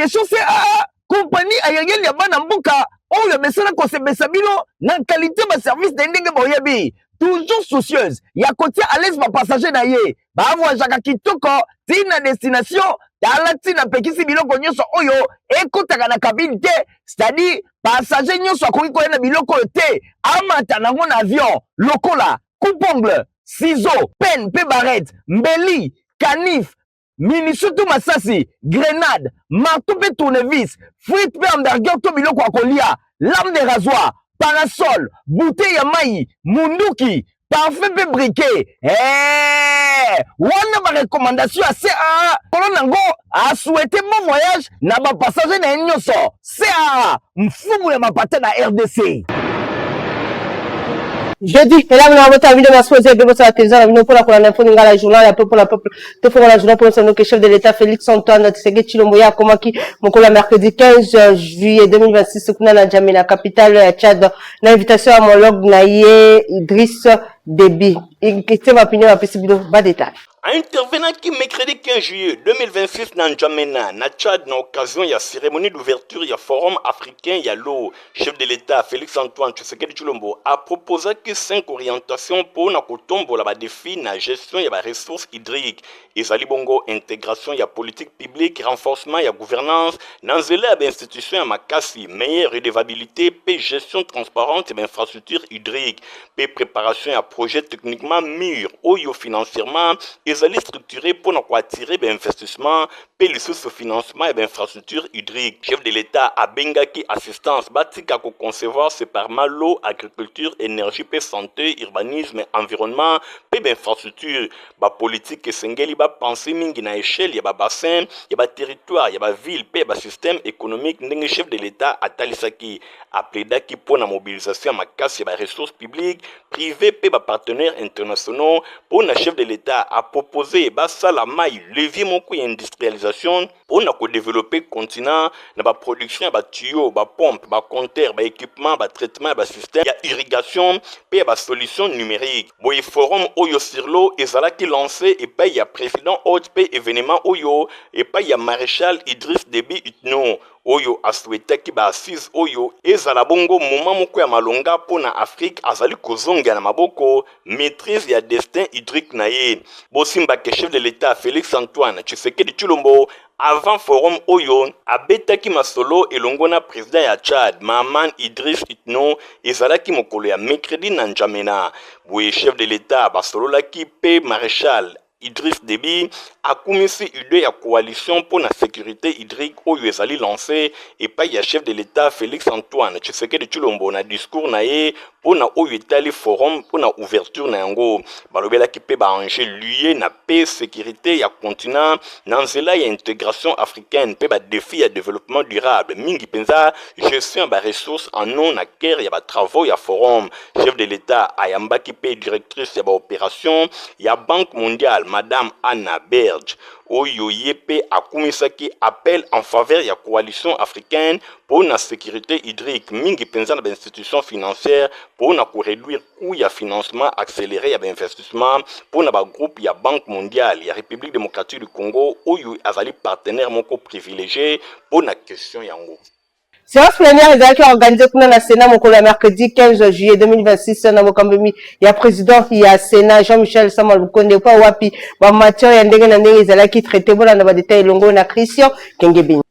Aviation CAA, compagnie aérienne ya bana mboka oyo amesana kosepelisa bino na qualité ba service na ndenge boyebi, toujours soucieuse ya kotia à l'aise ba passager na ye, bavoyageaka kitoko ntina destination. Tala ntina apekisi biloko nyonso oyo ekotaka na cabine te, c'est-à-dire passager nyonso akoki koya na biloko oyo te amata nango na avion, lokola coupe-ongle, ciseau, penne mpe barrette, mbeli, canif, munition to masasi, grenade, marteau mpe tournevis, frite mpe hamburger to biloko ya kolia, lame de rasoir, parasol, bouteille ya mai, munduki, parfum mpe briquet. Hey! Wana barecommandation ya CAA. Kolo nango asouhaite bon voyage na bapassager na ye nyonso. CAA, mfumu ya mapata na RDC. Jeudi elamu na bota bino na ebe bosala télévision na bino mpona kolanda info lingala, journal ya peuple na peuple. Tofongola journal mpona sanoke chef de l'État Félix Antoine Tshisekedi Tshilombo ye akomaki mokolo ya mercredi 15 juillet 2026 kuna na N'Djamena, capitale ya Tchad, na invitation ya homologue na ye Idriss Déby. Christian Mapinyo apesi bino badétail. Intervenaki mercredi 15 juillet 2026 na N'Djamena, na Tchad, na occasion ya cérémonie d'ouverture ya Forum africain ya l'eau, chef de l'État Félix Antoine Tshisekedi Tshilombo aproposaki cinq orientations mpona kotombola badéfi na gestion ya baressources hydriques. Ezali bongo intégration ya politique publique, renforcement ya gouvernance na nzela ya bainstitution ya makasi, meilleure redevabilité mpe gestion transparente ya bainfrastructure hydrique, mpe préparation ya projet techniquement mûr oyo financièrement ezali structuré mpona koattirer bainvestissement mpe lisusu financement ya bainfrastructure hydrique. Chef de l'État abengaki assistance batika koconcevoir séparément l'eau, agriculture, énergie mpe santé, urbanisme, environnement mpe bainfrastructure. Bapolitike esengeli bapense mingi na échelle ya babassin, ya baterritoire, ya baville mpe ya basystème économique. Ndenge chef de l'État atalisaki, aplaidaki mpo na mobilisation ya makasi ya baressources publiques, privé mpe bapartenaires internationaux. Mpo na chef de l'État, apropose basala mai levier moko ya industrialisation mpo na kodévelopper continent na baproduction ya batuyau, bapompe, bacompteur, baéquipement, batraitement ya basystème ya irrigation mpe ya basolution numérique. Boye forum oyo sur l'eau ezalaki lancé epai ya président hôte mpe événement oyo epai ya maréchal Idriss Déby Itno, oyo asouhaitaki baassise oyo ezala bongo moment moko ya malonga mpo na Afrique azali kozonga na maboko maîtrise ya destin hydrique na ye. Bosimbake chef de l'État Félix Antoine Tshisekedi Tshilombo, avant forum oyo, abetaki masolo elongo na président ya Tchad Mahamat Idriss Itno. Ezalaki mokolo ya mercredi na N'Djamena. Boye chef de l'État basololaki mpe maréchal Idriss Déby akumisi idée ya coalition mpo na sécurité hydrique oyo ezali lancé epai ya chef de l'État Félix Antoine Tshisekedi Tshilombo na discours na ye mpo na oyo etali forum mpo na ouverture na yango. Balobelaki mpe baenjeu lié na paix, sécurité ya continent na nzela ya intégration africaine mpe badéfi ya développement durable, mingi mpenza gestion ya baressources en eau na cœur ya batravaux ya forum. Chef de l'État ayambaki mpe directrice ya baopération ya Banque mondiale, madame Anna Berge, oyo ye mpe akumisaki appel en faveur ya coalition africaine mpo na sécurité hydrique, mingi mpenza na bainstitution financière, mpo na koréduire coût ya financement accéléré ya bainvestissement mpo na bagroupe ya Banque mondiale ya République démocratique du Congo, oyo azali partenaire moko privilégié mpo na question yango. Séance plénière ezalaki organisé kuna na Sénat mokolo ya mercredi 15 juillet 2026 na bokambi ya président ya Sénat Jean-Michel Sama Lukonde, mpo wapi bamatière ya ndenge na ndenge ezalaki traité. Bolanda badétail elongo na Christian Kengebeni.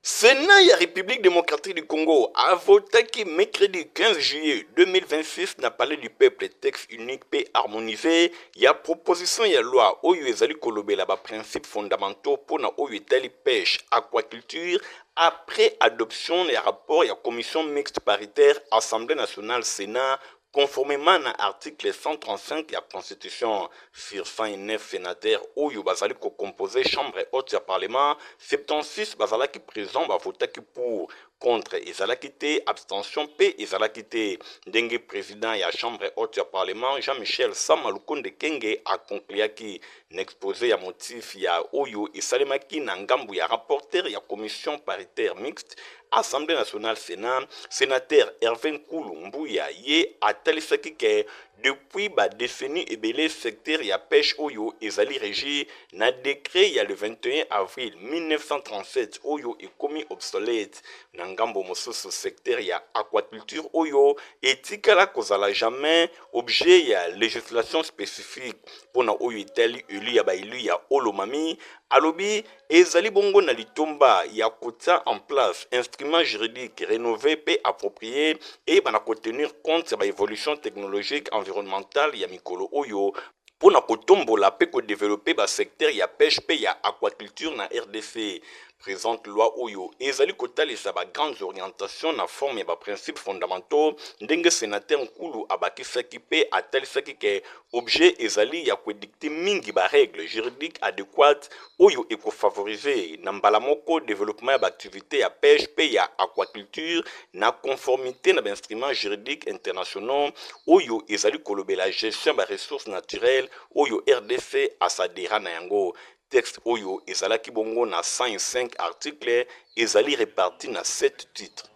Sénat ya République démocratique du Congo a voté mercredi 15 juillet 2026 na Palais du Peuple texte unique mpe harmonisé ya proposition ya loi oyo ezali kolobela baprincipe fondamentaux mpona oyo etali pêche, aquaculture, après adoption ya rapport ya commission mixte paritaire Assemblée nationale Sénat, conformément na article 135 ya Constitution. Sur 109 sénateurs oyo bazali kocomposer chambre haute ya parlement, 76 bazalaki présent, bavotaki pour, contre ezalaki te, abstention mpe ezalaki te. Ndenge président ya chambre haute ya parlement Jean-Michel Sama Lukonde Kenge aconcluaki na exposé ya motif ya oyo esalemaki na ngambu ya rapporteur ya commission paritaire mixte. Assemblée nationale Sénat, sénateur Hervé Nkulu Mbuya, ye atalisaki ke depuis ba décennies ebele secteur ya pêche oyo ezali régi na décret ya le 21 avril 1937 oyo ekomi obsolète. Na ngambo mosusu, secteur ya aquaculture oyo etikala kozala jamais objet ya législation spécifique. Mpona oyo etali élu ya baélu ya Haut-Lomami, alobi ezali bongo na litomba ya kotia en place instrument juridique rénové mpe approprié eyeba na kotenir compte ya baévolution technologique, environnementale ya mikolo oyo, mpona kotombola mpe kodévelopper basecteur ya pêche mpe ya aquaculture na RDC. Présente loi oyo ezali kotalisa bagrandes orientations na forme ya baprincipes fondamentaux, ndenge sénateur Nkulu abakisaki mpe atalisaki ke objet ezali ya koédicter mingi barègle juridique adéquate oyo ekofavoriser na mbala moko développement ya baactivité ya pêche mpe ya aquaculture na conformité na bainstruments juridiques internationaux oyo ezali kolobela gestion ya baressources naturelles oyo RDC aadhéra na yango. Texte oyo ezalaki bongo na 105 article, ezali réparti na 7 titres.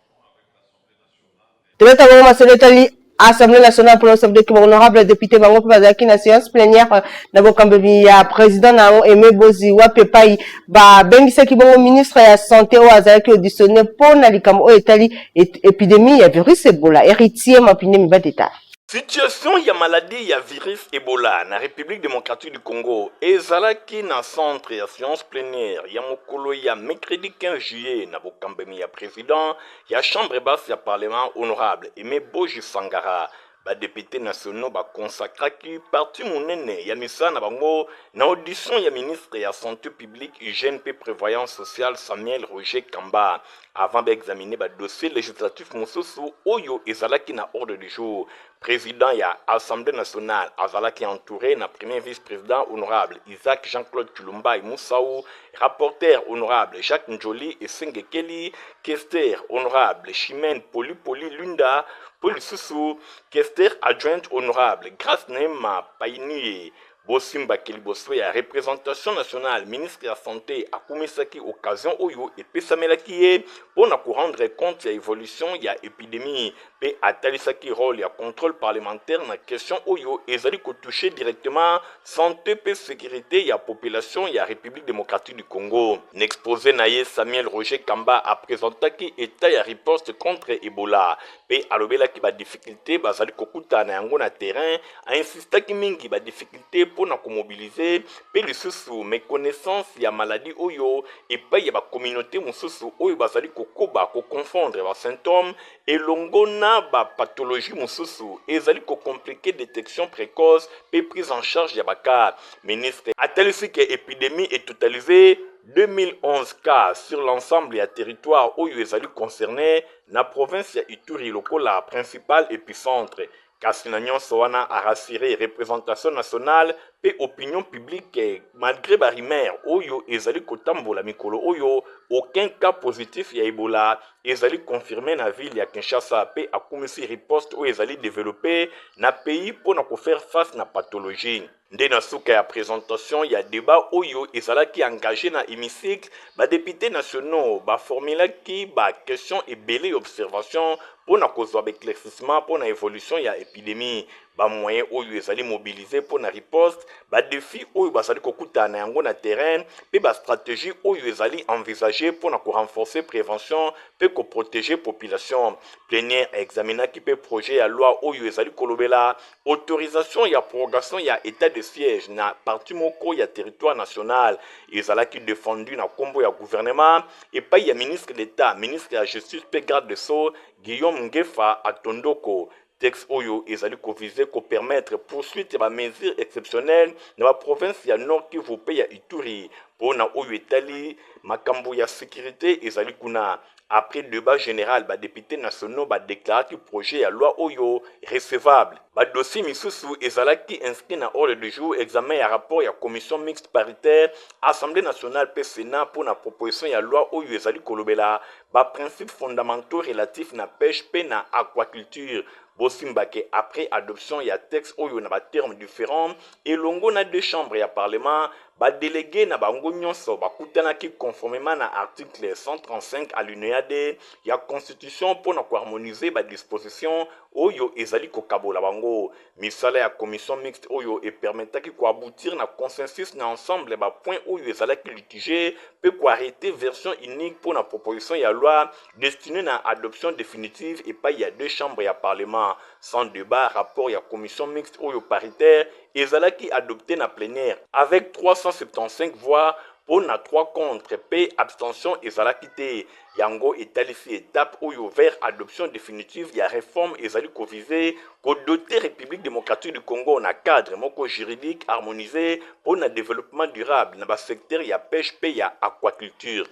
Tobeta bango masolo etali Assemblée nationale. Mpona osabdeki bahonorable député, bango mpe bazalaki na séance plénière na bokambeli ya président na yango Aimé Bozi, wapi epai babengisaki bongo ministre ya Santé oyo azalaki auditionné mpo na likambo oyo etali épidémie ya virus Ebola. Héritier Mapine Mibadeta. Situation ya maladie ya virus Ebola na République démocratique du Congo ezalaki na centre ya séance plénière ya mokolo ya mercredi 15 juillet na bokambemi ya président ya chambre basse ya parlement, honorable Aimé Boji Sangara. Badéputés nationaux bakonsacraki partie monene ya misala na bango na audition ya ministre ya Santé publique, Hygiène mpe Prévoyance sociale, Samuel Roger Kamba, avant baexaminer badossier législatif mosusu oyo ezalaki na ordre du jour. Président ya Assemblée nationale azalaki entouré na premier vice-président, honorable Isaac Jean-Claude Tshilumbayi Musau, rapporteur, honorable Jacques Ndjoli Esengekeli, questeur, honorable Chimène Polipoli Lunda, mpo lisusu questeur adjointe, honorable Grâce Neema Painie. Bosimbaki liboso ya représentation nationale, ministre ya Santé akumisaki occasion oyo epesamelaki ye mpo na korendre compte ya évolution ya épidémie mpe atalisaki rôle ya contrôle parlementaire na question oyo ezali kotoucher directement santé mpe sécurité ya population ya République démocratique du Congo. Na exposé na ye, Samuel Roger Kamba apresentaki état ya riposte contre Ebola mpe alobelaki badifficulté bazali kokutana na yango na terrain. Ainsistaki mingi badifficulté mpo na komobiliser mpe lisusu méconnaissance ya maladie oyo epai ya bacommunauté mosusu oyo bazali kokoba koconfondre basymptôme elongo na bapathologie mosusu, ezali kocompliquer détection précoce mpe prise en charge ya bacas. Ministre atalisi ke épidémie etotaliser 2011 cas sur l'ensemble ya territoire oyo ezali concerné, na province ya Ituri lokola principal épicentre. Kasi na nyonso wana, arassurer représentation nationale mpe opinion publique: malgré barumeurs oyo ezali kotambola mikolo oyo, aucun cas positif ya Ebola ezali confirmé na ville ya Kinshasa, mpe akumisi riposte oyo ezali développé na pays mpo na kofaire face na pathologie. Nde na suka ya présentation ya débat oyo ezalaki engagé na hémicycle, badéputés nationaux baformulaki baquestion ebele ya observation mpo na kozwa baéclaircissement mpo na évolution ya épidémie, bamoyen oyo ezali mobilisé mpo na riposte, badéfi oyo bazali kokutana na yango na terrain mpe bastratégie oyo ezali envisagé mpo na korenforcer prévention mpe koprotéger population. Plénière examinaki mpe projet ya loi oyo ezali kolobela autorisation ya prorogation ya état de siège na partie moko ya territoire national. Ezalaki défendu na nkombo ya gouvernement epai ya ministre d'État, ministre ya Justice mpe garde de Sceaux, Guillaume Ngefa Atondoko. Texte oyo ezali koviser kopermettre poursuite ya bamesure exceptionnelle na baprovince ya Nord Kivu mpe ya Ituri mpo na oyo etali makambo ya sécurité ezali kuna. Après débat général, badéputés nationaux badéclaraki projet ya loi oyo recevable. Badossier misusu ezalaki inscrit na ordre du jour: examen ya rapport ya commission mixte paritaire Assemblée nationale mpe Sénat mpo na proposition ya loi oyo ezali kolobela Ba principes fondamentaux relatifs na pêche mpe na aquaculture. Bosimba ke après adoption ya texte oyo na ba termes differents elongo na deux chambres ya parlement, ba delegues na bango nionso bakutanaki conformement na article 135 alinéa 2 ya Constitution mpo na ko harmoniser ba dispositions oyo ezali kokabola bango. Misala ya commission mixte oyo e permettaki ko aboutir na consensus na ensemble ya ba points oyo ezalaki litigieux mpe ko arreter version unique mpo na proposition ya loi destinee na adoption definitive epayi ya deux chambres ya parlement. Sans debat, rapport ya commission mixte oyo paritaire ezalaki adopte na plenière avec 375 voix mpo na 3 contre mpe abstention ezalaki te. Yango etalisi etape oyo vers adoption definitive ya reforme ezali ko viser ko doter Republique democratique du Congo na cadre moko juridique harmonise mpo na developpement durable na ba secteurs ya peche mpe ya aquaculture.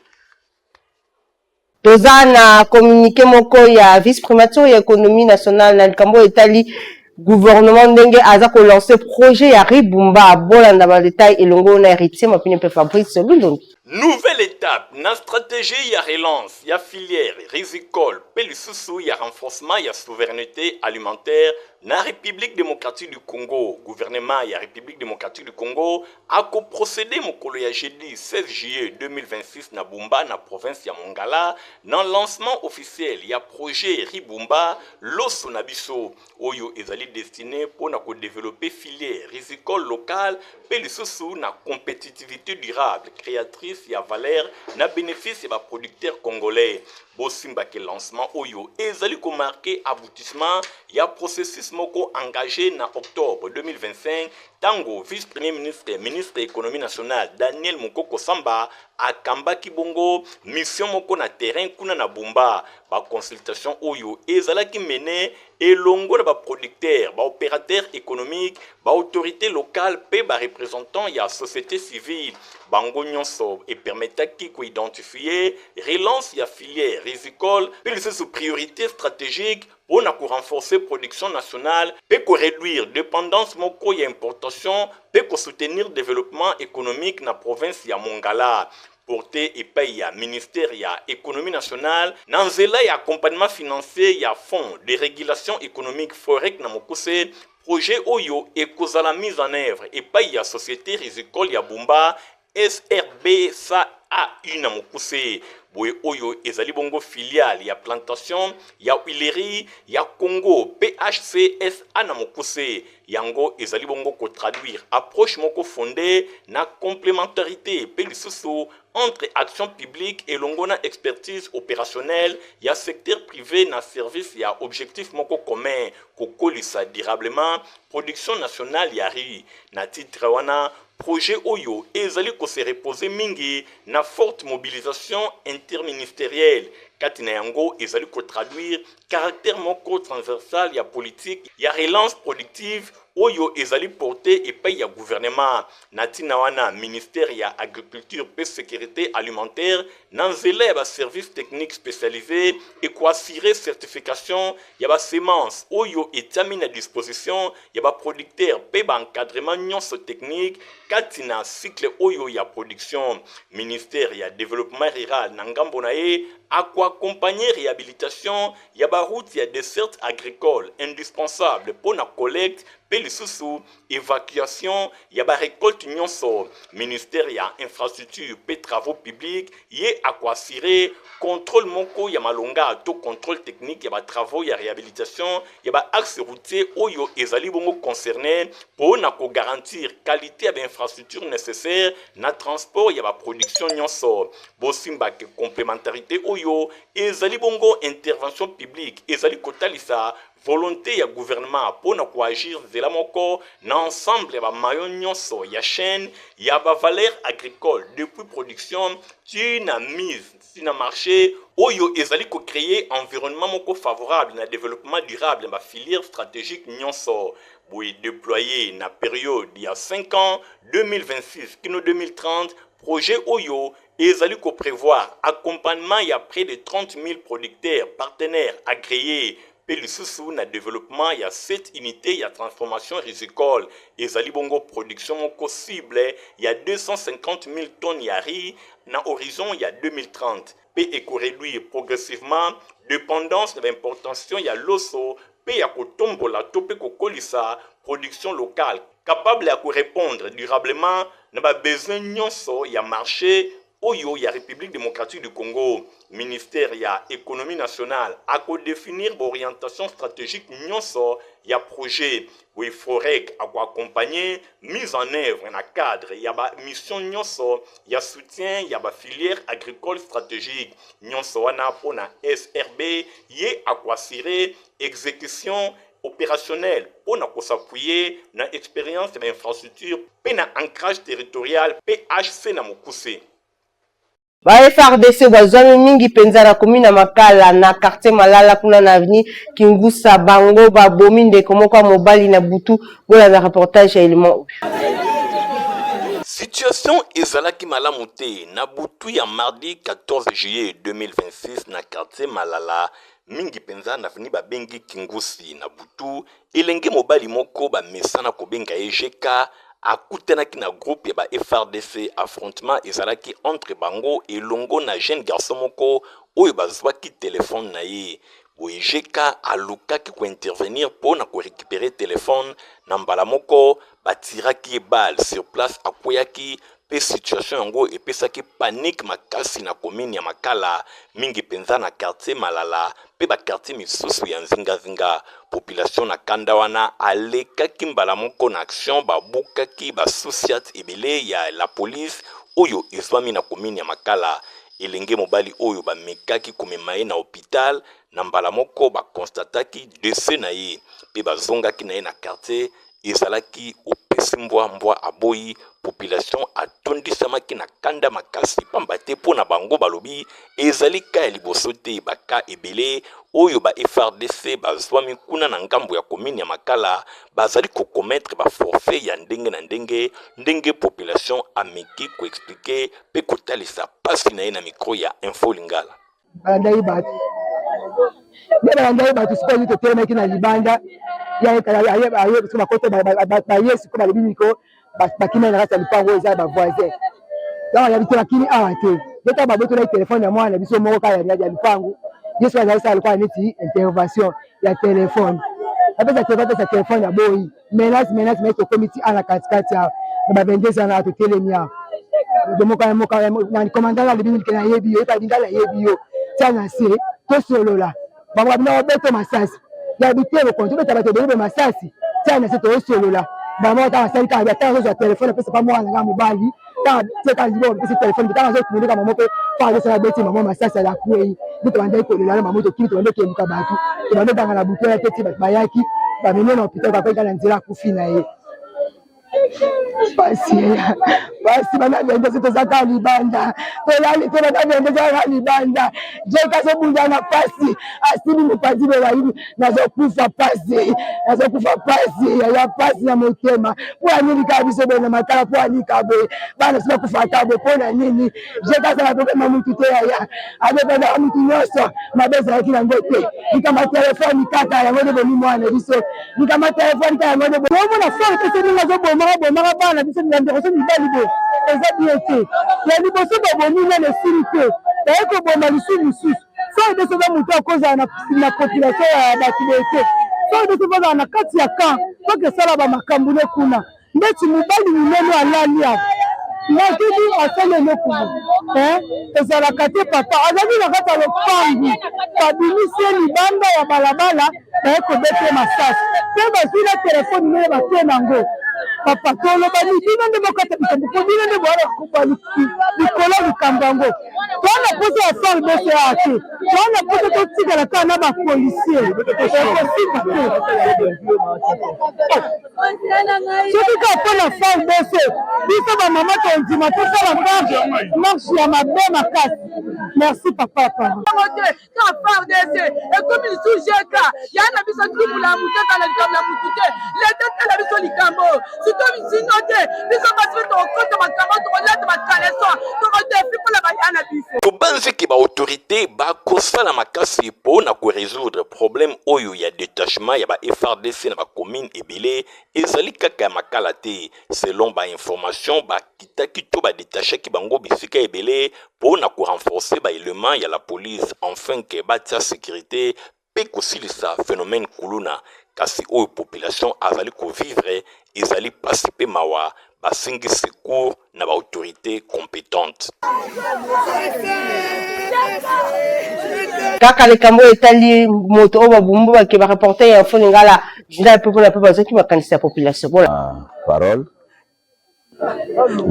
Toza na communique moko ya vice-primature ya economie nationale na likambo oyo etali gouvernement ndenge aza ko lancer projet ya Ribumba. Bolanda ba details elongo na Heritier Mapine mpe Fabrice Lundongi. Nouvelle étape na stratégie ya relance ya filière rizicole mpe lisusu ya renforcement ya souveraineté alimentaire na République démocratique du Congo. Gouvernement ya République démocratique du Congo ako procéder mokolo ya jeudi 16 juillet 2026 na Bumba na province ya Mongala na lancement officiel ya projet Ribumba loso na biso oyo ezali destiné mpo na ko developper filière rizicole locale mpe lisusu na competitivité durable créatrice ya valeur na bénéfice ya ba producteurs congolais. Bosimba ke lancement oyo ezali ko marquer aboutissement ya processus moko engagé na octobre 2025 tango vice-premier ministre, ministre ya économie nationale Daniel Mukoko Samba akambaki bongo mission moko na terrain kuna na Bumba. Ba consultations oyo ezalaki menées elongo na ba producteurs, ba operateurs economiques, ba autorites locales mpe ba representants ya societe civile. Bango nyonso e permettaki ko identifier relance ya filière rizicole mpe lisusu priorite strategique mpo na ko renforcer production nationale mpe ko reduire dependance moko ya importation mpe ko soutenir developpement economique na province ya Mongala. Porte epai ya ministère ya Economie nationale na nzela ya accompagnement financier ya Fonds de régulation économique, FOREC na mokuse, projet oyo ekozala mise en œuvre epai ya société rizicole ya Bumba, SRB SAAU na mokuse. Boye oyo ezali bongo filiale ya plantation ya huilerie ya Congo, PHCSA na mokuse. Yango ezali bongo ko traduire approche moko fondee na complementarite mpe lisusu entre action publique elongo na expertise operationnelle ya secteur prive na service ya objectif moko commun, kokolisa durablement production nationale ya riz. Na titre wana, projet oyo ezali ko se reposer mingi na forte mobilisation interministerielle kati na yango ezali ko traduire caractère moko transversal ya politique ya relance productive oyo ezali porte epai ya gouvernement. Na ntina wana, ministère ya Agriculture mpe Securite alimentaire, na nzela ya ba services techniques specialises, eko assurer certification ya ba semences oyo etiami na disposition ya ba producteurs mpe ba encadrement nyonso technique kati na cycle oyo ya production. Ministère ya Developpement rural na ngambo na ye ako accompagner rehabilitation ya ba routes ya desserte agricole indispensable mpo na collecte mpe lisusu evacuation ya ba recoltes nyonso. Ministère ya Infrastructures mpe Travaux publics ye ako assurer controle moko ya malonga to controle technique ya ba travaux ya rehabilitation ya ba axes routiers oyo ezali bongo concerner mpo na ko garantir qualite ya ba infrastructures necessaires na transport ya ba productions nyonso. Bosimba ke complementarite oyo ezali bongo intervention publique ezali kotalisa volonte ya gouvernement mpo na ko agir nzela moko na ensemble ya ba maillons nyonso ya chaine ya ba valeurs agricoles depuis production ti na mise ti na marche oyo ezali ko creer environnement moko favorable na developpement durable ya ba filières strategiques nyonso. Boye deployer na periode ya 5 ans, 2026 kino 2030, projet oyo ezali ko prevoir accompagnement ya près de 30 000 producteurs partenaires agrees mpe lisusu na developpement ya 7 unités ya transformation rizicole. Ezali bongo production moko cible ya 250 000 tonnes ya riz na horizon ya 2030. mpe ekoreduire progressivement dependance na baimportation ya loso mpe ya kotombola to mpe kokolisa production locale capable ya korepondre durablement na babesoin nyonso ya marché oyo ya République démocratique du Congo. Ministère ya économie nationale akodefinir baorientation stratégique nyonso ya projet. Boye FOREC akoaccompagner mise en œuvre na cadre ya bamission nyonso ya soutien ya bafilière agricole stratégique nyonso wana. Mpo na SRB, ye akoassurer exécution opérationnelle mpo na kos'appuyer na expérience ya bainfrastructure mpe na ancrage territorial, PHC na mokuse. Ba FARDC bazwami mingi mpenza na commune ya Makala, na quartier Malala, kuna na avenue Kingusa. Bango babomi ndeko moko ya mobali na butu. Bolanda reportage ya élément oyo. Situation ezalaki malamu te na butu ya mardi 14 juillet 2026 na quartier Malala, mingi mpenza na avenue babengi Kingusi. Na butu, elenge mobali moko bamesana kobenga ye GK akutanaki na groupe ya ba FARDC. Affrontement ezalaki entre bango elongo na jeune garçon moko oyo bazwaki telefone na ye. Boye GK alukaki kointervenir mpo na korécupérer telefone. Na mbala moko batiraki ye balle, sur place akweyaki, mpe situation yango epesaki panique makasi na commune ya Makala, mingi mpenza na quartier Malala mpe baquartier misusu ya nzingazinga. Population na kanda wana alekaki mbala moko na action, babukaki basous-ciat ebele ya la police oyo ezwami na commune ya Makala. Elenge mobali oyo bamekaki komema ye na hôpital, na mbala moko bakonstataki décès na ye mpe bazongaki na ye na quartier. Ezalaki opesi mbwa, mbwa aboyi. Population atondisamaki na kanda makasi, pamba te mpo na bango, balobi ezali cas ya liboso te. Bacas ebele oyo ba FARDC bazwami kuna na ngambo ya commune ya Makala bazali kocommettre baforfait ya ndenge na ndenge, ndenge population ameki koexpliquer mpe kotalisa mpasi na ye na micro ya Info Lingala. Balandaki bato nde balandaki bato. Sikoyo totelemaki na libanda, bakota baye. Sikoyo balobi niko bakimi na kati ya lupango oyo eza ya bavoisin. Donc yabi te, bakimi awa te. Nde ntango babotolaki telefone ya mwana na biso moko kaka ya lupango, ye soki azali sala lokola neti intervention ya telefone, apesa telefone, apesa telefone ya boyi, menace, menace, menace. Tokomi ti awa na katikati awa na ba 22 ans awa, totelemi awa. Commandant alobi nini? Ke nayebi yo, yepa linga, nayebi yo, tia na se, tosolola. Bango babina kobeto masasi ya bitelo konti, obeta bato ebele be masasi. Tia na se, tosolola. Bango kaka asali kaka, ata azozwa telefone, apesa pa mwana nga mobali. Kaka tia liboko, apesi telefone. Ntango azotundika mama mpe fa azosala, beti mama masasi, ala kwei. Nde tobandaki kolela na mama, tokimi, tobandi okeluka bato, tobandi obanga na butu ya te ti bato bayaki, bamemi na hôpital. Bakwei na nzela, akufi na ye. Pasi, pasi. Bana bende toza kaka libanda, tolali te. Bana bende toza kaka libanda. Jeka azobunda na pasi, asili mopanzi boye, bayibi. Nazokufa pasi, nazokufa pasi ya pasi na motema. Mpo ya nini kaka biso boye na Makala? Mpo ya nini kaka boye? Bana so bakufa ata boye, mpo na nini? Jeka azala problème mutu te, yaya adependaka mutu nyonso. Mabe ezalaki nango te. Likambo ya telefone kaka yango nde bomi mwana biso. Likambo ya telefone kaka yango nde omona fort te. Ndenge azobomaka bomaka bana biso, bandeko so mibali boye, eza bien te. Ya liboso babomi nano esili te, baye koboma lisusu mosusu. FARDC eza moto akozala na population ya bato boye te. FARDC bazala na kati ya camp soki esala bamakambo ne kuna. Ndeti mobali monene alali awa, nakidi asali eloko ezalaka te. Papa azali na kati ya lopangu, babimisi ye libanda ya balabala, baye kobete masasi mpe bazwi na telefone ndenge batie nango. Papa, toloba ni bino nde bokata likambo, mpo bino nde boyaka likolo ya likambo yango. Toa na posa ya FARDC awa te, toa na posa totikala kaka na bapolicier. Ekosimba te. Soki kaka mpo na FARDC, biso bamama tondima tosala marche ya mabe makasi. Merci, papa. Ka FARDC ekomi lisusu GK ya na biso. Ndimula motu ezala likambo ya motu te. Leta tala biso likambo. Sino te biso basi mpe tokokota makambo, tokolata bakaleson, tokodefi mpona baya na biso. Tobanzi ke ba autorites bakosala makasi po na ko resoudre problème oyo ya detachement ya ba FARDC na ba communes ebele, ezali kaka ya Makala te. Selon ba informations, bakitaki to ba detachaki bango bisika ebele po na ko renforcer ba elements ya la police enfin que batia securite mpe kosilisa phenomène kuluna, kasi oyo population azali ko vivre ezali pasi mpe mawa, basengi secours na ba autorites competentes. Kaka likambo oyo etali moto oyo babumbu bake ba reporter ya Info Lingala journal mpe mpona mpe bazwaki makanisi ya population. Bola. Ah, parole.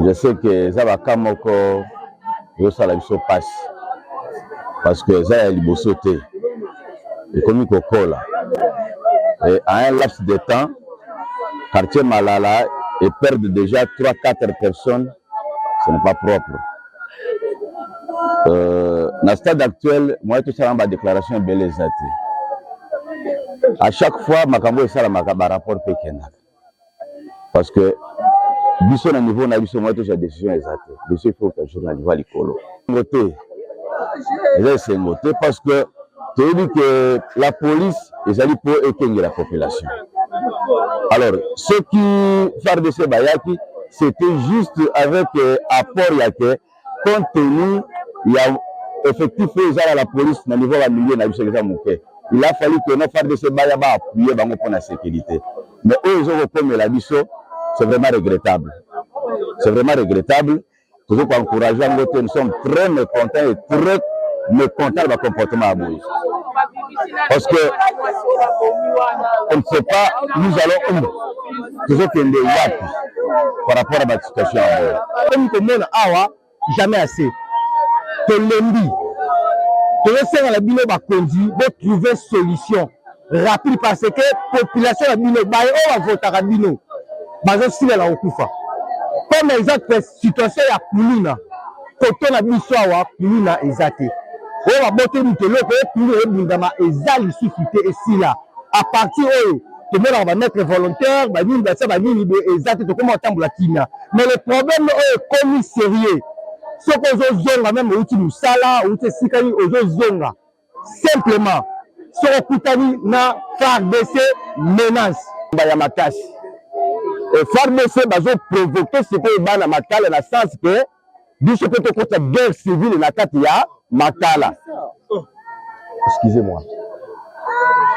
Je sais que eza ba cas moko ezosala biso pasi parce que eza ya liboso te, ekomi kokola et à un laps de temps quartier Malala et perdre déjà 3 4 personnes, ce n'est pas propre. Na stade actuel moyen tosala ba déclaration ebele eza te. À chaque fois makambo esalamaka ba rapport mpe ekendaka parce que biso na niveau na biso moyen tozwa décision eza te. Biso il faut toujours na niveau ya likolo ngo te, eza esengo te parce que toyebi que la police ezali mpo ekengela population. Alors soki FARDC bayaki, c'était juste avec apport ya ke compte tenu ya effectif oyo eza na la police na niveau ya milieu na biso eza moke, il a fallu que na FARDC baya ba appuyer bango mpo na sécurité. Mais oyo ezo kokomela biso, c'est vraiment regrettable, c'est vraiment regrettable. Tozo ko encourager yango te. Nous sommes très mécontents et très mécontents na comportement ya boye parce que on ne sait pas nous allons où, tozokende wapi par rapport à ba situation ya boye. Komi komona awa jamais assez, tolembi, tozosenga na bino bakonzi botrouve solution rapide parce que population na bino baye oyo bavotaka bino bazosila na kokufa. Comme exemple situation ya kuluna koto na biso awa, kuluna eza te, oyo baboteli moto eloko oyo kuluna ebundama eza lisusu te, esila. À partir oyo tomonaka bamaître volontaire banini batia banini boye eza te, tokoma kotambola kimia. Mais le problème oyo ekomi sérieux, soki ozozonga meme outi mosala, outi esika nini, ozozonga simplement, soki okutani na FARDC, menace ya makasi. E FARDC bazoprovoke sikoyo bana Makala na sens ke biso mpe tokota guerre civile na kati ya Makala. Excusez-moi,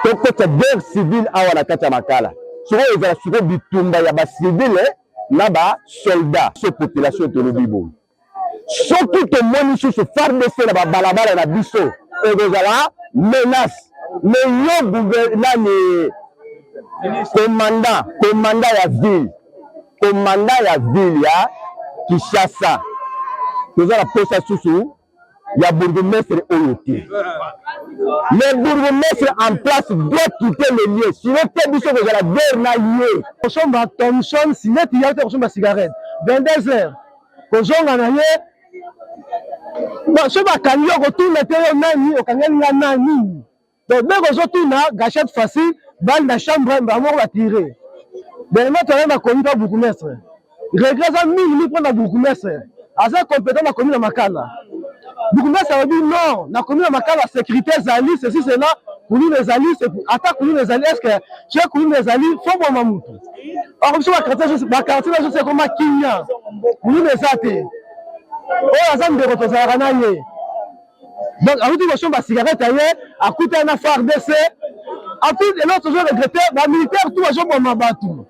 tokota guerre civile awa na kati ya Makala. Sikoyo ezala sikoyo bitumba ya bacivile na basoldat. So population tolobi boye, soki tomoni susu FARDC na babalabala na biso, ekozala menace. Mais yo nani, commandant ya ville, commandant ya ville ya Kinshasa, toza na posa susu ya bourgmestre oyo te. Le bourgmestre en place doit quitter le lieu, sinon te biso kozala guerre na ye. Kosomba Thomson sineti ya te, kosomba cigarette 22 heures, kozonga na ye so bakangi yo, kotuna te yo nani okangeli nga nani. Donc dès kozotuna, gâchette facile, balle na chambre, bango moko batire. Dernièrement toyaki na komi pa bourgmestre, regret eza mingi mingi mpona bourgmestre aza compétent na komi na Makala. Bourgmestre alobi non, na komi na Makala sécurité ezali, ceci cela, kuluna ezali, ata kuluna ezali, est ce que soki kuluna ezali fo boma mutu? Or biso baquartier na biso ekoma kimia, kuluna eza te. Oyo aza ndeko tozalaka na ye, donc awuti kosomba cigarette ye, akutana na FARDC. Ensuite eloko tozo regrette, bamilitaire tout bazoboma bato,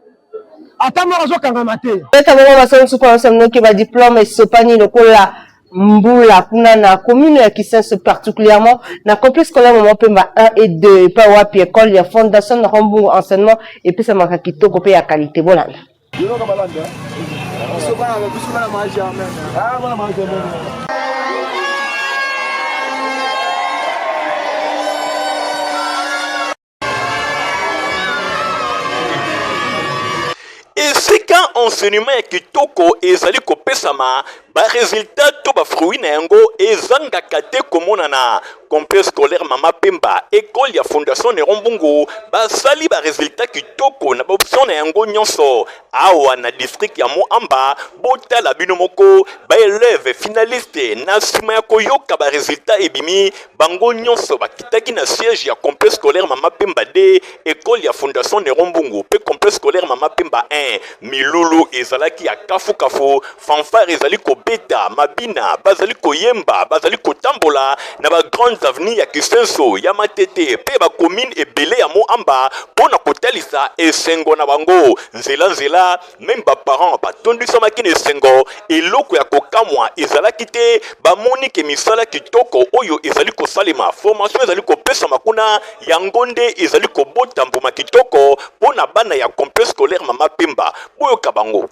ata moko azokangama te. Pesa bango masolo mosusu mpona noki badiplome esopani lokola mbula kuna na commune ya Kisenso, particulièrement na complexe scolaire Mama Pemba 1 et 2, epai wapi école ya Fondation na Rambungu enseignement epesamaka kitoko mpe ya qualité. Bolanda. Esika Na enseignement ya kitoko ezali kopesama, ba resultats to ba fruits na yango ezangaka te komonana. Complexe scolaire Mama Pemba, ecole ya Fondation Neron Mbungu, basali ba resultats kitoko na ba options na yango nyonso. Awa na district ya Mont-Amba, botala bino moko ba elèves finalistes na sima ya koyoka ba resultats ebimi, bango nyonso bakitaki na siège ya complexe scolaire Mama Pemba 2, ecole ya Fondation Neron Mbungu pe complexe scolaire Mama Pemba 1. Milulu ezalaki ya kafu-kafu, fanfare ezali kobeta, mabina, bazali koyemba, bazali kotambola na ba grandes avenues ya Kisenso, ya Matete pe ba communes ebele ya Mont-Amba mpo na kotalisa esengo na bango. Nzela nzela, meme ba parents batondisamaki na esengo. Eloko ya kokamwa ezalaki te, bamoni ke misala kitoko oyo ezali kosalema, formation ezali kopesama kuna, yango nde ezali kobota mbuma kitoko mpo na bana ya complexe scolaire Mama Pemba. Boyoka bango.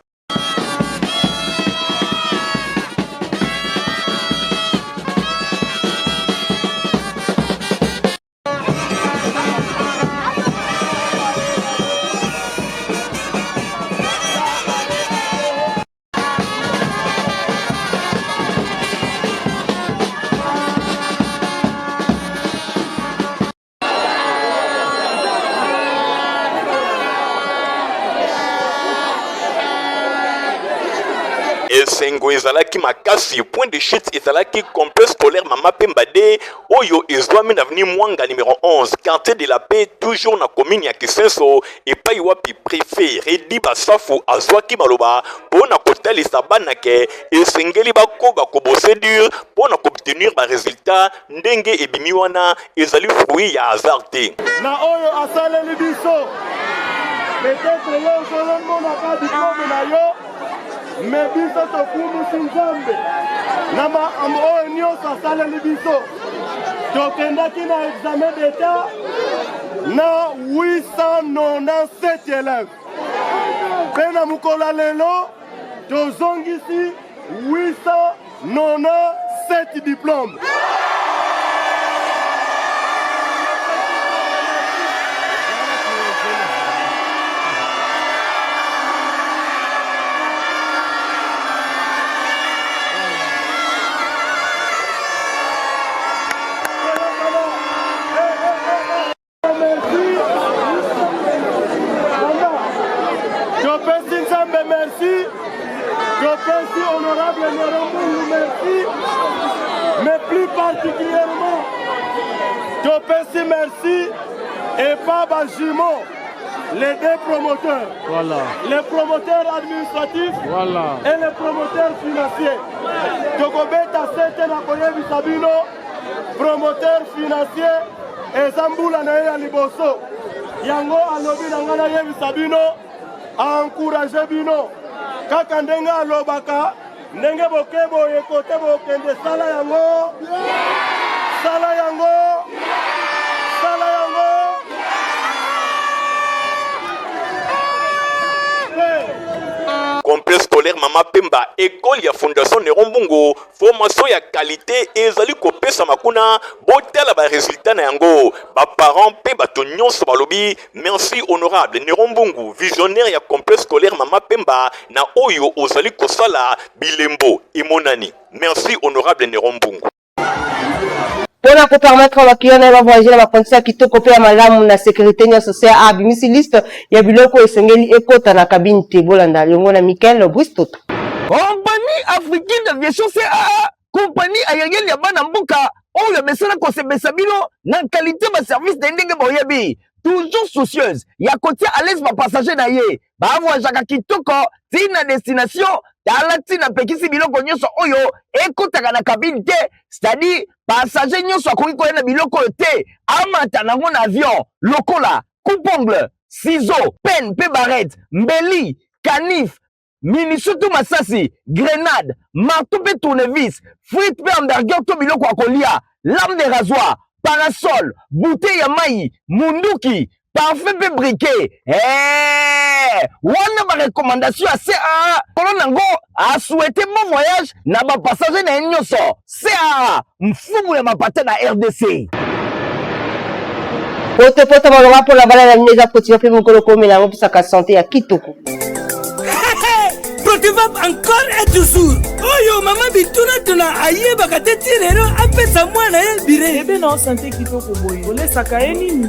Esengo ezalaki makasi, point de chute ezalaki complexe scolaire Mama Pemba de oyo ezwami na avenue Mwanga numero 11, quartier de la paix, toujours na commune ya Kisenso, epai wapi prefet Redi Basafu azwaki maloba mpo na kotalisa bana ke esengeli bakoba kobose dur mpo na koobtenir ba resultats ndenge ebimi wana ezali fruit ya hasard te. Na oyo asaleli biso peut-être yo ozolomonaka diplome na yo me biso tokumisi Nzambe na makambo oyo nyonso asaleli biso. Tokendaki na examen d'etat na 897 élèves mpe na mokolo ya lelo tozongisi 897 diplôme. Topesi Nzambe merci, topesi honorable Nero Mbungu merci, mais plus particulièrement topesi merci epa ba jumeaux les deux promoteurs, voilà. Les promoteurs administratifs voilà. et les promoteurs financiers. Tokobeta sete na koyebisa bino promoteur financier eza mbula na ye ya liboso yango alobi na ngai nayebisa bino aencourage bino kaka ndenge alobaka ndenge boke boye kote bokende sala yango sala yango sala yango. Complexe scolaire Mama Pemba, école ya Fondation Neron Mbungu, formation ya qualité ezali kopesama kuna. Botala ba resultats na yango. Ba parents pe bato nyonso balobi merci honorable Neron Mbungu, visionnaire ya complexe scolaire Mama Pemba, na oyo ozali kosala bilembo emonani. Merci honorable Neron Mbungu. Mpo na kopermettre bakliyo na ye bavoyage na bacondition ya kitoko mpe ya malamu na securite nyonso, CAA abimisi liste ya biloko oyo esengeli ekota na cabine te. Bolanda yango na Michael Bristoto. Compagnie africaine d'aviation CAA, compagnie aérienne ya bana mboka oyo amesana kosepelisa bino na qualité ba service na ye ndenge boyebi, toujours soucieuse ya kotia à l'aise ba passager na ye, ba voyageaka kitoko ti na destination. Tala ntina apekisi biloko nyonso oyo ekotaka na cabine te, c'est-à-dire passager nyonso akoki koya na biloko oyo te, amata nango na avion, lokola coupe-ongle, ciseaux, pen mpe barrette, mbeli, canif, munition to masasi, grenade, marteau mpe tournevis, frite mpe hamburger to biloko ya kolia, lame de rasoir, parasol, bouteille ya mai, munduki, parfum mpe briquet. Hey! Wana ba recommandation ya CAA kolo nango a souhaite bon voyage na ba passager na ye nyonso. CAA mfumu ya mapata na RDC. Poto poto malonga mpo na bana na bino eza quotidien mpe mokolo komela yango mpesaka sante ya kitoko. Protivap encore et toujours. Oyo mama bitunatuna ayebaka te ti lelo apesa mwana ye bire. Bebe na sante kitoko boye, olesaka ye nini?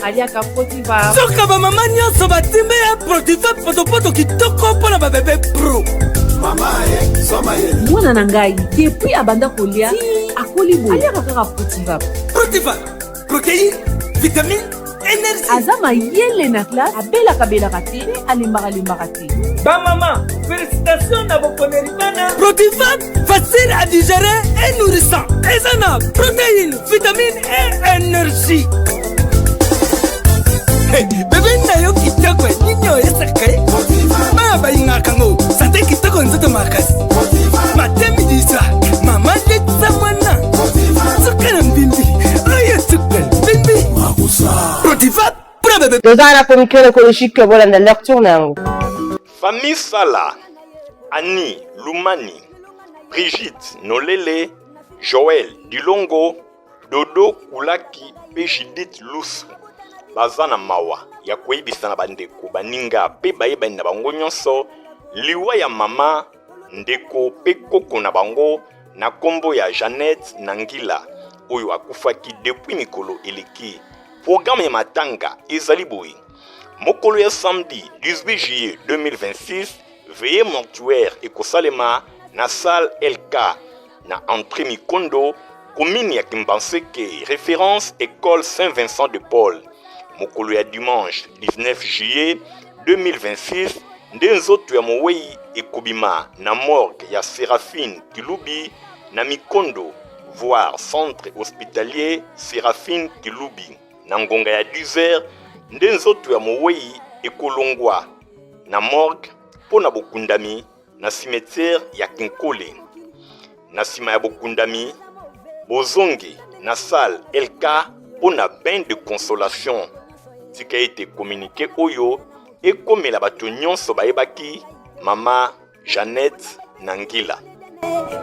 Aliaka Protivap. Soka ba mama nyonso batimbe ya Protivap potopoto kitoko mpo na ba bebe pro. Mama ye, soma ye. Mwana na ngai depuis abanda kolia akoli boye aliaka kaka Protivap. Protivap, protéine, vitamine, énergie. Aza mayele na classe, abelaka belaka te, mpe alembaka lembaka te. Ba mama, félicitations na boponeli bana. Protivap, facile à digérer et nourrissant. Eza na protéine, vitamine et énergie. Hey, bebe na yo kitoko nini oyesaka ye bana balingaka ngo sante kitoko nzoto makasi matemi disa mama letisa mwana suka na mbimbi oyo suka na mbimbi Protiva mpona bebe. Toza na communiqué écologique, bolanda lecture na yango. Famille Sala, Annie Lumani, Brigitte Nolele, Joël Dilongo, Dodo Kulaki mpe Judith Lusu baza na mawa ya koyebisa na bandeko, baninga mpe bayebani na bango nyonso liwa ya mama, ndeko mpe koko na bango na kombo ya Jeannette Nangila oyo akufaki depuis mikolo eleki. Programme ya matanga ezali boye: mokolo ya samedi 18 juillet 2026, veillée mortuaire ekosalema na salle LK na entrée Mikondo, commune ya Kimbanseke, référence école Saint-Vincent de Paul. Mokolo ya dimanche 19 juillet 2026 nde nzoto ya mowei ekobima na morgue ya Seraphine Kilubi na Mikondo, voir centre hospitalier Seraphine Kilubi. Na ngonga ya 10h nde nzoto ya mowei ekolongwa na morgue mpo na bokundami na cimetière ya Kinkole. Na nsima ya bokundami, bozongi na salle LK mpo na bain de consolation. Tika ete communique oyo ekomela bato nyonso bayebaki mama Jeannette Nangila.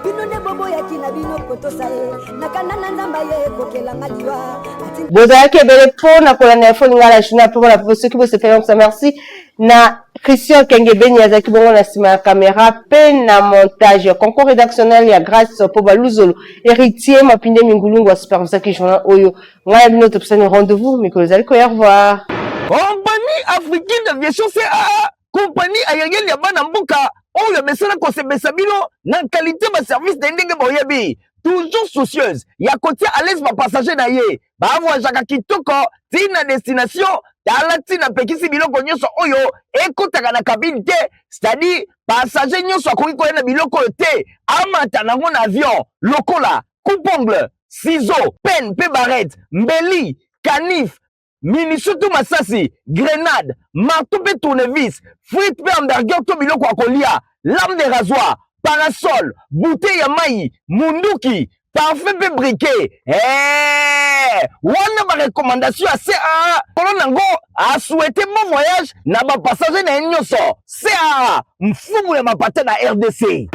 Bino nde boboyaki na bino kotosa ye na kanda na Nzambe aye kokelanga liwa. Bozalaki ebele mpo na kolanda Info Lingala Journal mpo na mpo soki bosepeli yango merci na Christian Kengebeni azalaki bongo na nsima ya kamera mpe na montage ya concours rédactionnel ya Grace Poba Luzolo Héritier Mapinde Mingulungu asupervisaki journal oyo. Ngai na bino topesani rendez-vous mikolo ezali koya. Au revoir. Compagnie africaine d'aviation CAA, compagnie aérienne ya bana mboka oyo amesana kosepesa bino na qualité ba service na ndenge boyebi, toujours soucieuse ya kotia à l'aise ba passager na ye, bavoyageaka kitoko ti na destination. Tala ntina apekisi biloko nyonso oyo ekotaka na cabine te, c'est-à-dire passager nyonso akoki koya na biloko oyo te amata nango na avion, lokola coupe-ongle, ciseaux, pen mpe barrette, mbeli, canif, munition to masasi, grenade, marteau mpe tournevis, frite mpe hamburger to biloko ya kolia, lame de rasoir, parasol, bouteille ya mai, munduki, parfum mpe briquet. Hey! Wana ba recommandation ya CAA kolo nango asouhaite bon voyage na ba passager na ye nyonso. CAA, mfumu ya mapata na RDC.